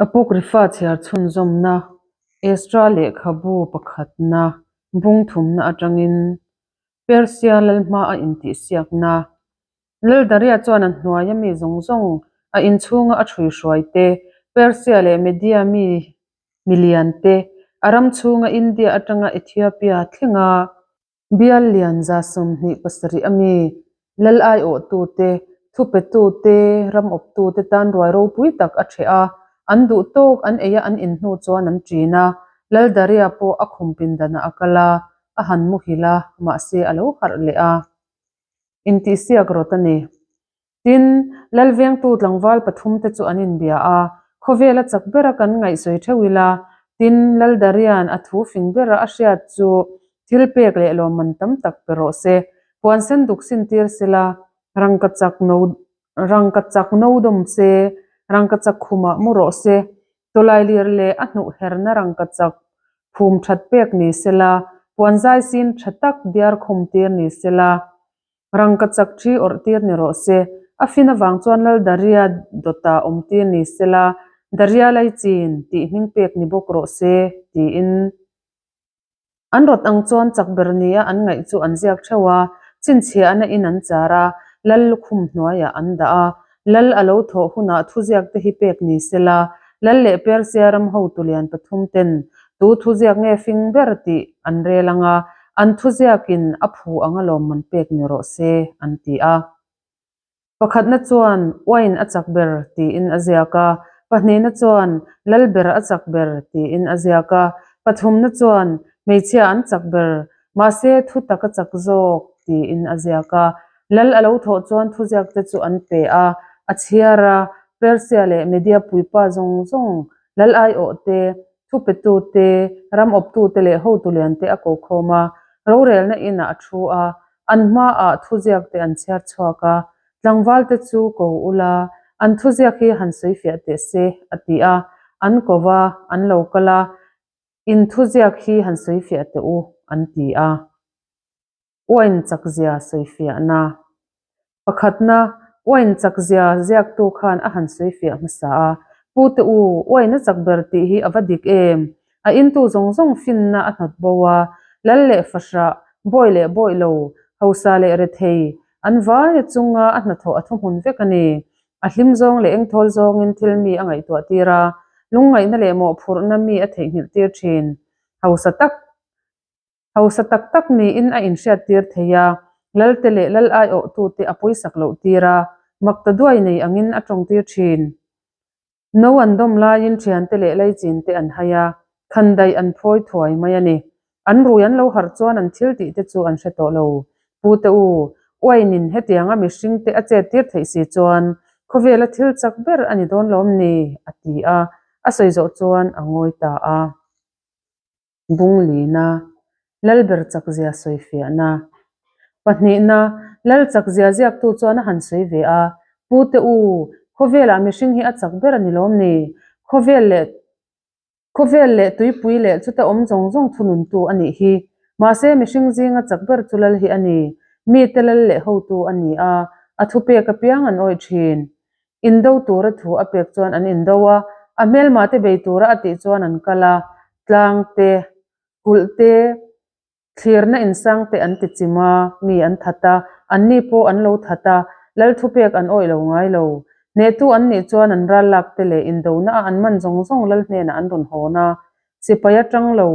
Apocrypha chhiar chhunzawmna Ezra lehkhabu pakhatna bung thumna atangin Persia lal hma a intihsiakna Lal Daria chuan a hnuaia mi zawng zawng a inchhunga a ṭhuihruai te, Persia leh Media mi milian te, a ram chhunga India atanga Ethiopia thlenga Bial lian 27 a mi lal aiawhtute, thupetute, ram awptute tan ruai ropui tak a ṭheh a, an duh tawk an ei a an in hnu chuan an ṭin a, Lal Daria pawh a khum pindanah a kal a, a han muhil a, mahse a lo harh leh a. Intihsiak rawt a ni. Tin, Lalvengtu tlangval pathumte chu an inbia a, khawvela chak bera kan ngaihsawi theuh ila, tin, Laldarian a thu fing bera a hriat chu thil pek leh lawmman tam tak pe rawh se, puan sen duk sin tir sela, rangkachak no rangkachak no dawm se, rangkachak khumah mu rawh se, tawlailir leh a hnuh herna rangkachak phum that pek ni sela, puan zai sin tha tak diar khum tir ni sela. Rangkachak thi awrh tir ni rawh se. A fin avang chuan Lal Daria dawta awm tir ni sela, Daria Laichin tih hming pek ni bawk rawh se, tiin. An rawt ang chuan chak ber nia an ngaih chu an ziak theuh a, chhinchhiahna in an char a, Lal lukhum hnuaiah an dah a. Lal a lo thawh hunah thuziak te hi pek ni sela, Lal leh Persia ram hotu lian pathum ten tu thuziak nge fing ber tih an rel ang a, an thuziakin a phu ang alawmman pek ni rawh se, an ti a. Pakhatna chuan Wine a chak ber tiin a ziak a, pahnihna chuan Lal ber a chak ber tiin a ziak a, pathumna chuan Hmeichhia an chak ber, mahse thu tak a chak zawk tiin a ziak a. Lal a lo thawh chuan thuziakte chu an pe a, a chhiar a, Persia leh Media puipa zawng zawng, lal aiawh te, thupetu te, ram awptu te leh hotu lian te a ko khawm a, rorelna inah a thu a, an hmaah thuziakte an chhiar chhuak a, tlangvalte chu ko ula, an thuziak hi han sawi fiah teh se, a ti a, an ko va, an lo kal a, in thuziak hi han sawi fiah teh u, an ti a. Uain chakzia sawifiahna. Pakhatna, uain chakzia ziaktu khan a han sawifiah hmasa a, Pute u, uain a chak ber tih hi a va dik em? A intu zawng zawng finna a hnawt bo a, lal leh fahrah, bawi leh bawih lo, hausa leh rethei, an vaia chunga a hnathawh a thuhmun vek a ni. A hlim zawng leh engthawl zawngin thil mi a ngaihtuah tir a, lungngaihna leh mawhphurhna mi a theihnghilh tir thin. Hausa tak. Hausa tak tak niin a inhriattir thei a, Lalte leh Lal aiawhtute a pawisak loh tir a, makta duai nei angin a tawngtir thin. No an dawm laiin thiante leh leichinte an hai a, khandaih an phawi thuai mai a ni. An rui an lo harh chuan an thil tih te chu an hre tawh lo. Pute u, uainin hetianga mihringte a chettir theih si chuan khawvela thil chak ber a ni dawn lawm ni? a ti a, a sawi zawh chuan a ngawi ta a. Bunglina, Lalber chakzia sawifiahna. Pahnihna, Lal chakzia ziaktu chuan a han sawi ve a, Pute u, khawvelah mihring hi a chak ber a ni lawm ni? Khawvel leh Khawvel leh tuipui leh chuta awm zawng zawng thununtu a nih hi. Mahse mihring zinga chak ber chu lal hi a ni. Mite lal leh hotu a ni a, a thupek apiang an awih thin. Indo tura thu a pek chuan an indo a, a hmelmate bei tura a tih chuan an kal a, tlang te, kulh te, thlirna insang te an ti chim a, mi an that a, anni pawh an lo that a, lal thupek an awih lo ngai lo. Hnehtu an nih chuan an ral lak te leh indona a an man zawng zawng lal hnenah an rawn hawn a, Sipai atang lo,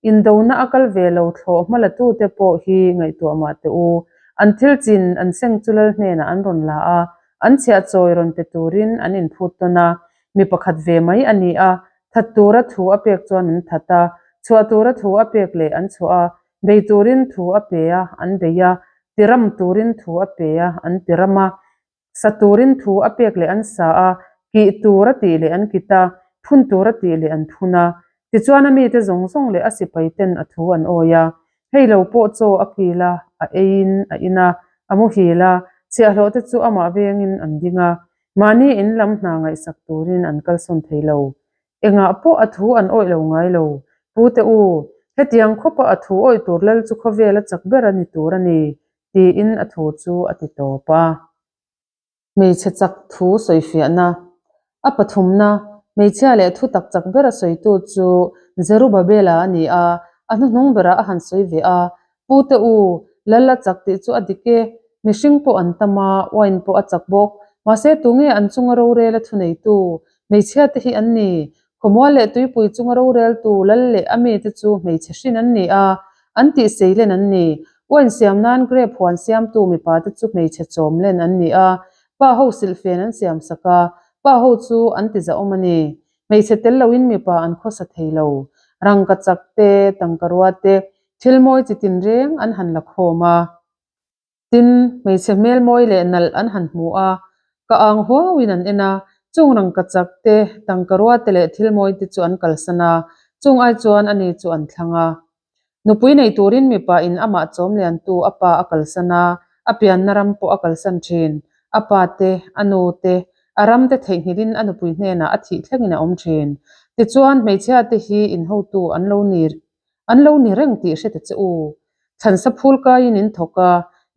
indona a kal ve lo thlawh hma la tute pawh hi ngaihtuah mah teh u. An thil chin an seng chu lal hnenah an rawn la a, an chhiah chawi rawn pe turin an inphut tawn a. Mi pakhat ve mai a ni a, that tura thu a pek chuan an that a, chhuah tura thu a pek leh an chhuah a, bei turin thu a pe a, an bei a, tiram turin thu a pe a, an tiram a. Sa turin thu a pek leh an sa a, kih tur a tih leh an kit a, phun tur a tih leh an phun a. Tichuan a mite zawng zawng leh a sipai ten a thu an awi a. Hei lo pawh chaw a kil a, a eiin a in a, a muhil a, chhiahhlawh te chu amah vengin an ding a, mahni in lam hna ngaihsak turin an kalsawn thei lo. Engah pawh a thu an awih lo ngai lo. Pute u, hetiang khawpa a thu awih tur lal chu khawvel a chak ber a ni tur a ni, tiin a thu chu a ti tawp a. Hmeichhe chak thu sawifiahna, A pathumna, Hmeichhia leh thutak chak bera sawitu chu Zerubabela a ni a, a hnuhnung berah a han sawi ve a, Pute u, lal a chak tih chu a dik e. Mihring pawh an tam a, wine pawh a chak bawk. Mahse tunge an chunga rorel a thuneitu? Hmeichhia te hi an ni. Khawmual leh tuipui chunga roreltu lal leh a mite chu hmeichhe hrin an ni a, an tih seilen an ni. Wine siam nan grape huan siamtu mipa te chu hmeichhe chawm len an ni a, pa ho silhfen an siam sak a, pa ho chu an ti zahawm a ni. Hmeichhe tel loin mipa an khawsa thei lo. Rangka chak te, tangka rua te, thil mawi chi tinreng an han la khawm a. Tin, hmeichhe hmel mawi leh nalh an han hmu a, ka ang huauin an en a, chung rangka chak te, tangka rua te leh thil mawi te chu an kalsan a, chung ai chuan ani chu an thlang a. Nupui nei turin mipa in amah chawm liantu a pa a kalsan a, a pianna ram pawh a kalsan thin. A pa te, a nu te, a ram te theihnghilhin a nupui hnenah a thih thlengin a awm thin. Tichuan, hmeichhia te hi inhotu an lo ni an lo ni reng tih hre ta che u. Thlansa phul kaiin in thawk a,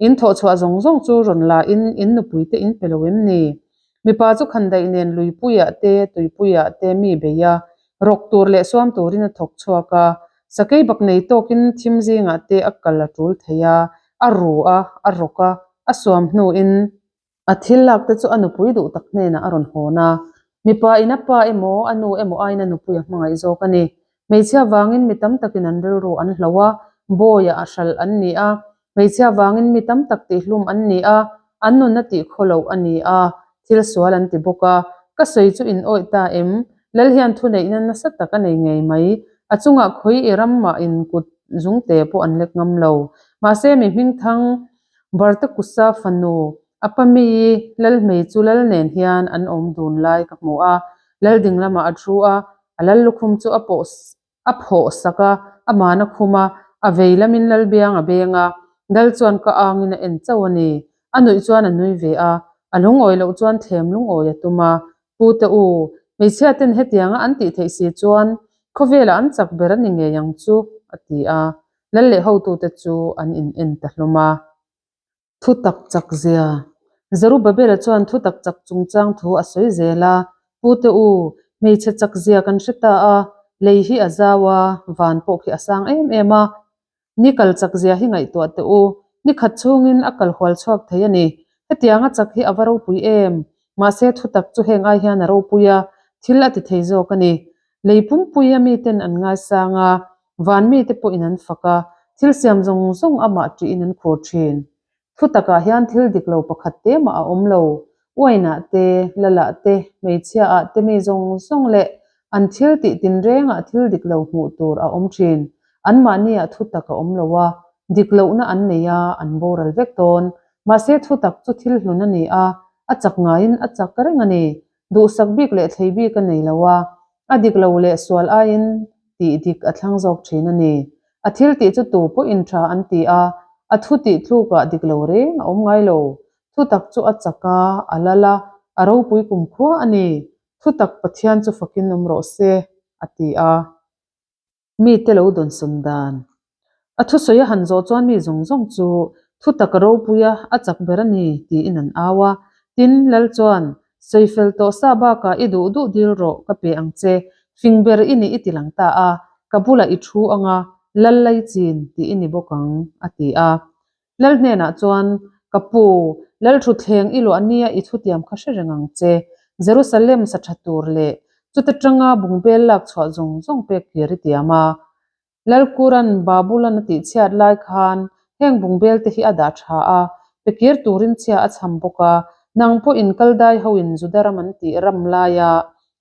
in thawh chhuah zawng zawng chu rawn la in in nupui te in pe lo em ni? Mipa chu khandaih nen luipuiah te, tuipuiah te mi bei a, rawk tur leh suam turin a thawk chhuak a, sakei bak nei tawkin thim zingah te a kal a tul thei a, a ru a, a rawk a, a suam hnuin a thil lak te chu a nupui duh tak hnenah a rawn hawn a. Mipa in a pa emaw, a nu emaw aiin a nupui a hmangaih zawk a ni. Hmeichhia vangin mi tam takin an rilru an hloh a, bawiah a hralh an ni a. Hmeichhia vangin mi tam tak tihhlum an ni a, an nunna tih khaw loh a ni a, thil sual an ti bawk a. Ka sawi chu in awih ta em? Lal hian thuneihna nasa tak a nei ngei mai. A chungah khawi i ram mah in kut zungte pawh an lek ngam lo. Mahse mi hmingthang Bartakusa fanu a pa mi Lalhmei chu Lal nen hian an awm dun lai ka hmu a, Lal ding lamah a thu a, a lal lukhum chu a pawh a phawh sak a, a man a khum a, a vei lamin lal biang a beng a, dal chuan ka angin a en chauh a ni. A nuih chuan a nui ve a, a lungawi loh chuan thlem lungawi a tum a, Pu te u, hmeichhia ten hetianga an tih theih si chuan khawvelah an chak ber a ni ngei ang chu, a ti a, lal leh hotute chu an in en ta hlawm a. Thutak chak zia. Zerubabela chuan thutak chak chungchang thu a sawi zel a, Pute u, hmeichhe chak zia kan hre ta a, lei hi a zau a, van pawh khi a sang em em a. Ni kal chak zia hi ngaihtuah teh u, ni khat chhungin a kal hual chhuak thei a ni. Hetianga chak hi a va ropui em? Mahse thutak chu heng ai hian a ropui a, thil a ti thei zawk a ni. Lei pumpuia miten an ngaisang a, van mite pawhin an fak a, thil siam zawng zawng amah ṭihin an khur ṭhin. Thu takah hian thil dik lo pakhat te mah a awm lo. Uainah te, lalah te, hmeichhiaah te mi zawng zawng leh an thil tih tinrengah thil dik lo hmuh tur a awm ṭhin. Anmahniah thu tak a awm lo a, dik lohna an nei a, an boral vek dawn. Mahse thu tak chu thil hlun a ni a, a chak ngaiin a chak reng a ni. Duhsak bik leh thlei bik a nei lo a, a dik lo leh sual aiin tih dik a thlang zawk thin a ni. A thil tih chu tu pawhin tha an ti a, a thu tih tlukah dik lo reng a awm ngai lo. Thutak chu a chak a, a lal a, a ropui kumkhua a ni. Thutak Pathian chu fakin awm rawh se, a ti a. Mite lo dawnsawn dan. A thusawi a han zawh chuan mi zawng zawng chu thutak a ropui a, a chak ber a ni, tiin an au a. Tin, Lal chuan, Sawi fel tawh sa bakah i duh duh dil rawh, ka pe ang che. Fing ber i nih i ti lang ta a, ka bulah i thu ang a, Lal lai chin tih i ni bawk ang, a ti a. Lal hnenah chuan, Ka pu, Lal thutthleng i luah nia i thutiam kha hre reng ang che. Jerusalem sa tha tur leh chuta tanga bungbel lak chhuah zawng zawng pek kir i tiam a. Lal Kuran Babulan a tihchhiat lai khan heng bungbel te hi a dah tha a, pe kir turin chhia a cham bawk a. Nang pawhin Kaldai hoin Juda ram an tih ram laia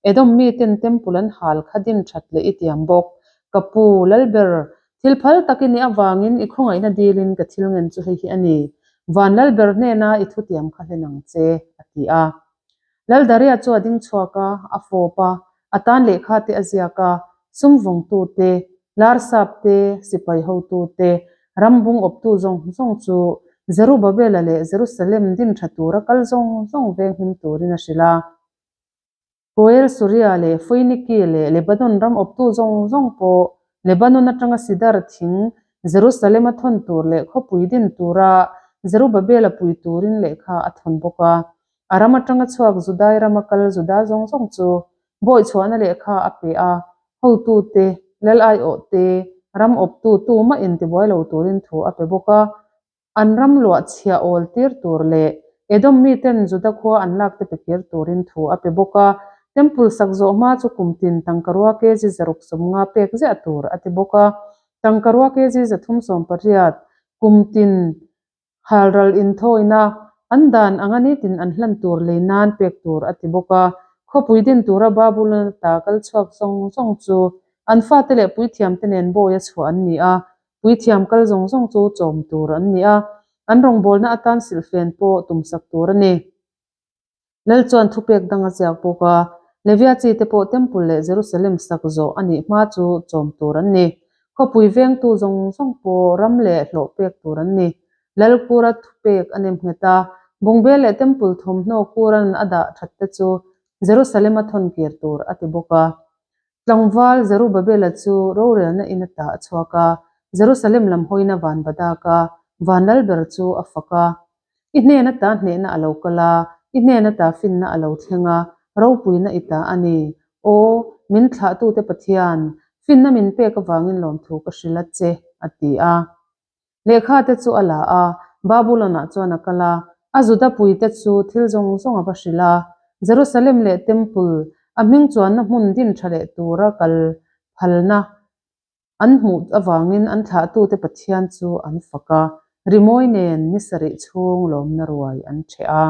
Edom miten temple an hal kha din that leh i tiam bawk. Ka pu, Lalber, Thil phal tak i nih avangin i khawngaihna dilin ka thil ngen chu hei hi a ni, Van Lalber hnena i thutiam kha hlen ang che, a ti a. Laldaria chu a ding chhuak a, a fawp a, a tan lehkha te a ziak a, sum vawngtu te, larsap te, sipai hotu te, ram bung awptu zawng zawng chu Zerubabela leh Jerusalem din tha tura kal zawng zawng venghim turin a hrilh a. Koel, Suria leh Foiniki leh Lebanon ram awptu zawng zawng pawh Lebanon atanga Sidar thing Jerusalem a thawn tur leh khawpui din tura Zerubabel a pui turin lehkha a thawn bawk a. A ram atanga chhuak Judai rama kal Juda zawng zawng chu Bawi chhuahna lehkha a pe a, hotute, lal aiawh te, ram awptu tumah intibuai lo turin thu a pe bawk a. An ram luah chhia awl tir tur leh Edom miten Juda khua an lak te pe kir turin thu a pe bawk a. Temple sak zawh hma chu kum tin tangkarua kg 150 pek ziah tur a ti bawk a. Tangkarua kg 380 kum tin Halral inthawina, an dan anga nitin an hlan tur lei nan pek tur a ti bawk a. Khawpui din tura Babulon ata kal chhuak zawng zawng chu an fate leh puithiamte nen bawi a chhuah an ni a, puithiam kal zawng zawng chu chawm tur an ni a, an rawngbawlna atan silhfen pawh tumsak tur a ni. Lal chuan thupek dang a ziak bawk a, Levia chi te pawh Temple leh Jerusalem sak zawh a nih hma chu chawm tur an ni. Khawpui vengtu zawng zawng pawh ram leh hlawh pek tur an ni. Lal Kura thupek a nem nghet a, Bungbel leh Temple thawmhnaw Kura'n a dah that te chu Jerusalem a thawn kir tur a ti bawk a. Tlangval Zerubabela chu rorelna in ata a chhuak a, Jerusalem lam hawina van badak a, van lal ber chu a fak a. I hnen ata hnehna a lo kal a, i hnen ata finna a lo thleng a, ropuina i ta a ni. Aw, min thlahtute Pathian, finna min pek avangin lawmthu ka hrilh a che, a ti a. Lehkha te chu a la a, Babulon-ah chuan a kal a, a Juda puite chu thil zawng zawng a va hrilh a. Jerusalem leh Temple, a hming chuanna hmun din tha leh tura kal phalna an hmuh avangin an thlahtute Pathian chu an fak a, rimawi nen ni sarih chhung lawmna ruai an ṭheh a.